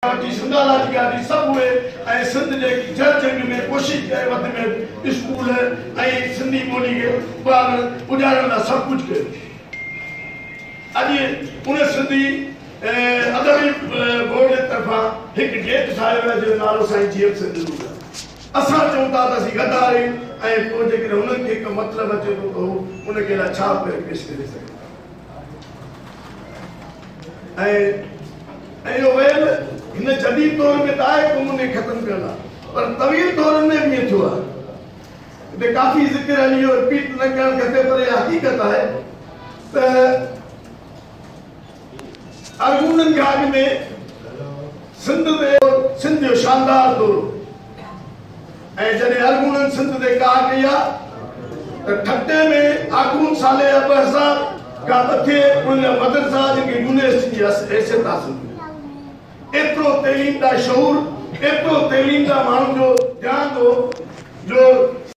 وٺي سنڌالاجي گاڏي سڀ اهي ۽ سنڌ جي جر جنگ ۾ ڪوشش ڪري وڌ ۾ اسڪول ۽ سنڌي ٻولي کي اڀارڻ اجارڻ لاء سڀ ڪجهه ڪيو. اڄ ان سنڌي ادبي بورڊ جي طرفان هڪ گيت ٺاهيو ويو آهي، جنهن جو نالو سائين جي ايم سيد ڏنو ويو آهي. اسان چئون ٿا ته اسين غدار آهيون ۽ پوء جيڪڏهن هنن کي ڪو مطلب اچي ٿو ته هو ان کي الائي ڇا به ڪري پيش ڪري سگهن ٿا. ۽ اهو ويل هن جديد دور ۾ ته آهي ڪم کي ختم ڪرڻ لاء، پر طويل دورن ۾ به ائين ٿيو آهي. هتي ڪافي ذڪر هلي ويو، رپيٽ نه ڪرڻ کپي، پر اها حقيقت آهي ته ارغونن کان اڳ ۾ سنڌ تي سنڌ جو شاندار دور هو ۽ جڏهن ارغونن سنڌ تي ڪاهه ڪئي آ ته ٺٽي ۾ آخوند صالح جا 2000 کان مٿي انهن جا مدرسا، جن کي يونيورسٽي جي حيثيت حاصل هئي. ايترو تعليم ڏانهن شعور، ايترو تعليم ڏانهن ماڻهن جو ڌيان هو.